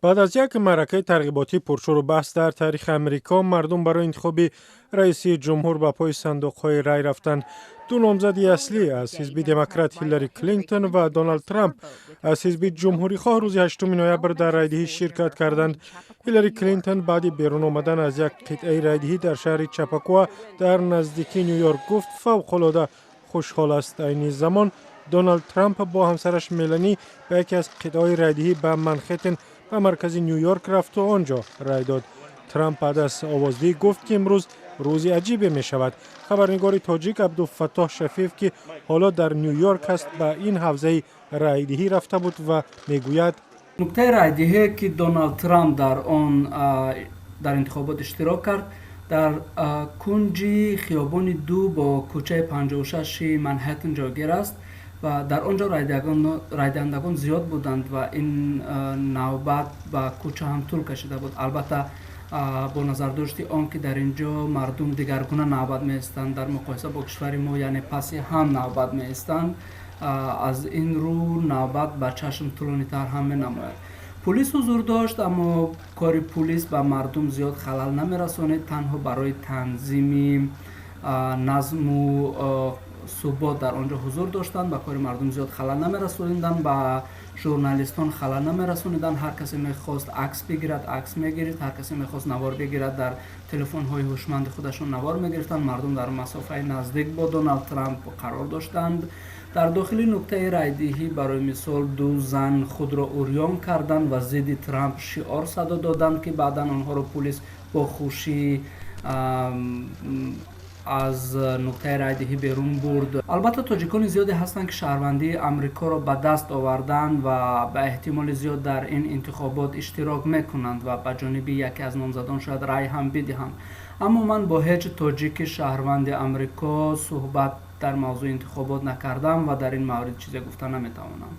Баъд аз як маъракаи тарғиботии пуршӯру баҳс дар таърихи Амрико, мардум барои интихоби раиси ҷумҳур ба пои сандуқҳои рай рафтанд. Ду номзади аслӣ аз ҳизби Демократ, Ҳиллари Клинтон ва Доналд Трамп аз ҳизби Ҷумҳурихоҳ, рӯзи 8 ноябр дар райдиҳӣ ширкат карданд. Ҳиллари Клинтон баъди берун омадан аз як қитъаи райдиҳӣ дар шаҳри Чапакуа дар наздикии Ню-Йорк гуфт, фавқулода хушҳол аст. Айни замон Доналд Трамп бо ҳамсараш Мелани ба яке аз қитъаҳои райдиҳӣ ба Манхеттен, ба маркази Ню-Йорк рафту он ҷо рай дод. Трамп баъд аз овоздиҳӣ гуфт, ки имрӯз рӯзи аҷибе мешавад. Хабарнигори тоҷик Абдуфаттоҳ Шафиев, ки ҳоло дар Ню-Йорк аст, ба ин ҳавзаи райдиҳӣ рафта буд ва мегӯяд: Нуқтаи райдиҳе, ки Доналд Трамп дар он дар интихобот иштирок кард, дар кунҷи хиёбони 2 бо кӯчаи 56-и Манҳеттен ҷойгир аст ва дар он ҷо райдиҳандагон зиёд буданд ва ин навбат ба кӯча ҳам тӯл кашида буд. Албатта, бо назардошти он ки дар ин ҷо мардум дигаргуна навбат меистанд дар муқоиса бо кишвари мо, яъне паси ҳам навбат меистанд, аз ин рӯ навбат ба чашм тӯлонитар ҳам менамояд. Пулис ҳузур дошт, аммо кори пулис ба мардум зиёд халал намерасонид. Танҳо барои танзими назму субот дар он ҷо ҳузур доштанд. Ба кори мардум зиёд халал намерасониданд, ба журналистон халал намерасониданд. Ҳар касе мехост акс бигирад, акс мегирифт, ҳар касе мехост навор бигирад, дар телефонҳои ҳушманди худашон навор мегирифтанд. Мардум дар масофаи наздик бо Доналд Трамп қарор доштанд. Дар дохили нуқтаи райдиҳӣ, барои мисол, ду зан худро урён карданд ва зидди Трамп шиор садо доданд, ки баъдан онҳоро пулис бо хушӣ аз нуқтаи райдиҳӣ берун бурд. Албатта, тоҷикони зиёде ҳастанд, ки шаҳрвандии Амрикоро ба даст оварданд ва ба эҳтимоли зиёд дар ин интихобот иштирок мекунанд ва ба ҷониби яке аз номзадон шояд рай ҳам бидиҳанд. Аммо ман бо ҳеҷ тоҷики шаҳрванди Амрико суҳбат дар мавзӯи интихобот накардам ва дар ин маврид чизе гуфта наметавонам.